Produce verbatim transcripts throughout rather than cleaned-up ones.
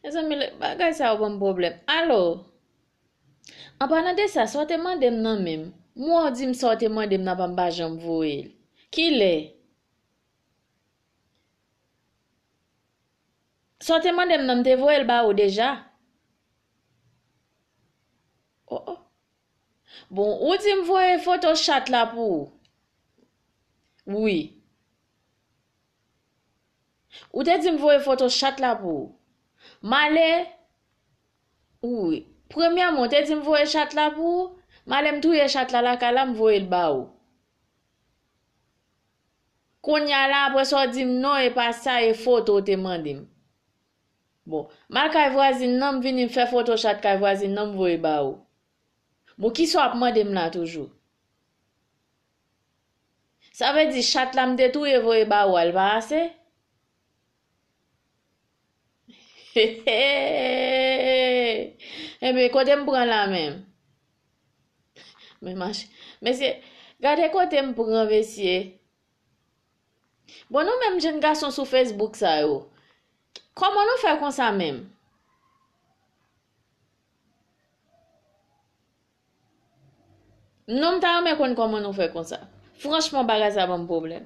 Mezanmi, bagay sa yo ban m pwoblèm. Alo? An palan de sa, sa w te mande m nan menm? Mwen w di m sa w te mande m nan pa m pa janm voye l. Kilè? Sa w te mande m nan, m te voye l ba ou deja. Oh, oh. Bon, ou di m voye foto chat la pou ou. Wi. Ou te di m voye foto chat la pou ou. M ale. Wi. Premyèman, ou te di m voye chat la pou ou. M ale m touye chat la lakay la, m voye l ba ou. Kounye a la, apre sa w di m non, e pa sa, e foto w te mande m. Bon, m al kay vwazin nan, m vini m fè foto chat kay vwazin nan, m voye ba ou. Bon, kisa w ap mande m la toujou? Sa vle di chat la m te touye voye ba ou a, l pa ase? Enben, kote m pran la menm? Men mache. Mesye, gade kote m pran, mesye. Bon, nou menm jenn gason sou Facebook sa yo, kòman nou fè konsa menm? Non, m ta renmen konn kòman nou fè konsa. Franchman, bagay sa ban m pwoblèm.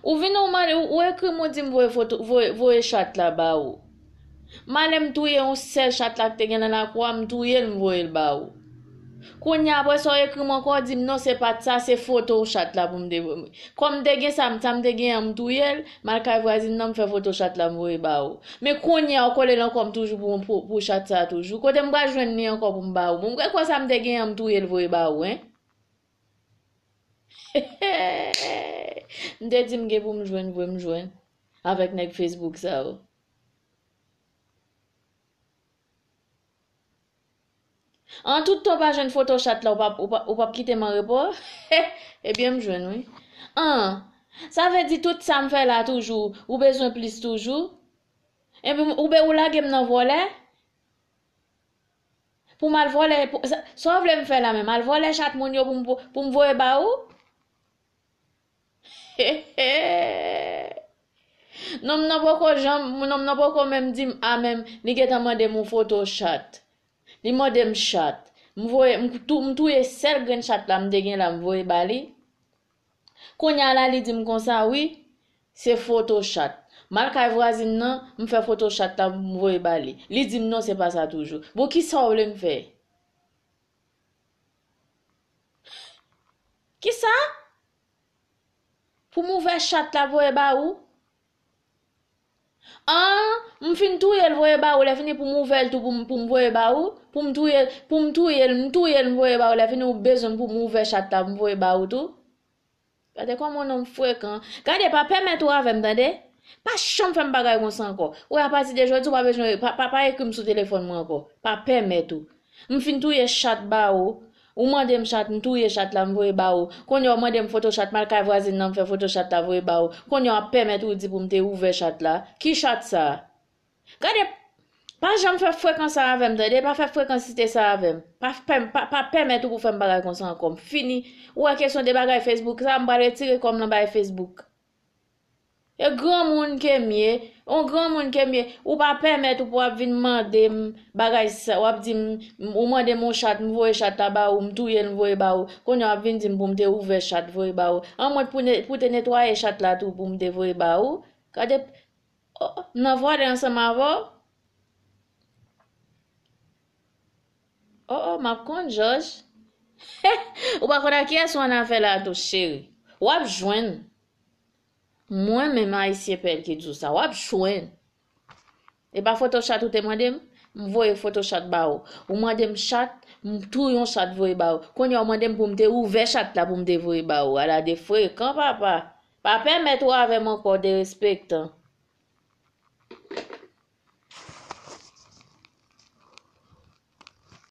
Ou vin ou mande, ou, ou ekri m, ou di m voye foto, voye, voye chat la ba ou. M ale m touye yon sèl chat la k te gen nan lakou a, m touye l, m voye l ba ou. Kounye a, apre sa, w ekri m ankò, w di m non, se pa t sa, se foto chat la pou m te voye. Kòm m te gen sa, m, sa m te gen an, m touye l, m al kay vwazin nan, m fè foto chat la, m voye ba ou. Men kounye a, w kole l ankò, m toujou pou, pou, pou chat sa toujou. Kote m pral jwenn li ankò pou m ba ou? Bon, m kwè sa m te gen an, m touye l, voye ba ou, en. M te di m gen pou m jwenn, vre m jwenn. Avèk nèg Facebook sa yo. An tout tan w pa jwenn foto chat la, ou p ap, ou p ap, ou p ap kite m an repo? Ebyen, m jwenn, wi. An, sa vle di tout sa m fè la toujou, ou bezwen plis toujou? Epi, oubyen ou lage m nan vòlè? Pou m al vòlè, pou, sa, sa w vle m fè la menm? Al vòlè chat moun yo pou m, pou, pou m voye ba ou? Nonm nan poko janm, nonm nan poko menm di m a menm, li gentan mande m yon foto chat. Li mande m chat. M voye, m tou, m touye sèl grenn chat la m te gen la, m voye ba li. Kounye a la, li di m konsa, wi, se foto chat. M al kay vwazin nan, m fè foto chat la, m voye ba li. Li di m non, se pa sa toujou. Bon, kisa w vle m fè? Kisa? Pou m ouvè chat la voye ba ou? An, m fin touye l voye ba ou, lè fini pou m ouvè l tou pou m, pou m voye ba ou, pou m touye, pou m touye l, m touye l, m voye ba ou, lè fini ou bezwen m pou m ouvè chat la pou m voye ba ou tou. Gade kòman yon nonm frekan. Gade, pa pèmèt ou avè m, tande? Pa janm fè m bagay konsa ankò. Ou wè, apati de jodi, ou pa bezwen, pa, pa, pa ekri m sou telefòn mwen ankò. Pa pèmèt ou. M fin touye chat ba ou. Ou mande m chat, m touye chat la, m voye ba ou. Kounye a w mande m foto chat, m al kay vwazin nan, m fè foto chat la, voye ba ou. Kounye a w ap pèmèt ou di pou m te ouvè chat la. Ki chat sa? Gade, pa janm fè frekan sa avè m, tande? Pa fè frekansite sa avè m. Pa, pa, pa, pa pèmèt ou pou fè m bagay konsa ankò. M fini. Ou wè kesyon de bagay Facebook sa, m pral retire kò m nan bagay Facebook. E granmoun ke m ye, yon granmoun ke m ye, ou pa pèmèt ou pou ap vin mande m bagay sa, w ap di m, ou mande m yon chat, m voye chat la ba ou, m touye l, m voye ba ou. Kounye a w ap vin di m pou m te ouvè chat, voye ba ou. An mwen pou ne-, pou te netwaye chat la tou, pou m te voye ba ou. Gade, oh, oh, m nan vòlè ansanm avè w. Oh, oh, m ap konn, Jòj. Ou pa konn ak kiyès ou annafè la tou, cheri. W ap jwenn. Mwen menm, Ayisyen pèl ki di w sa, w ap jwenn. E pa foto chat ou te mande m? M voye foto chat ba ou. Ou mande m chat, m touye yon chat voye ba ou. Kounye a, ou mande m pou m te ouvè chat la pou m te voye ba ou. Ala de frekan, papa. Pa pèmèt ou avè m ankò, derespektan.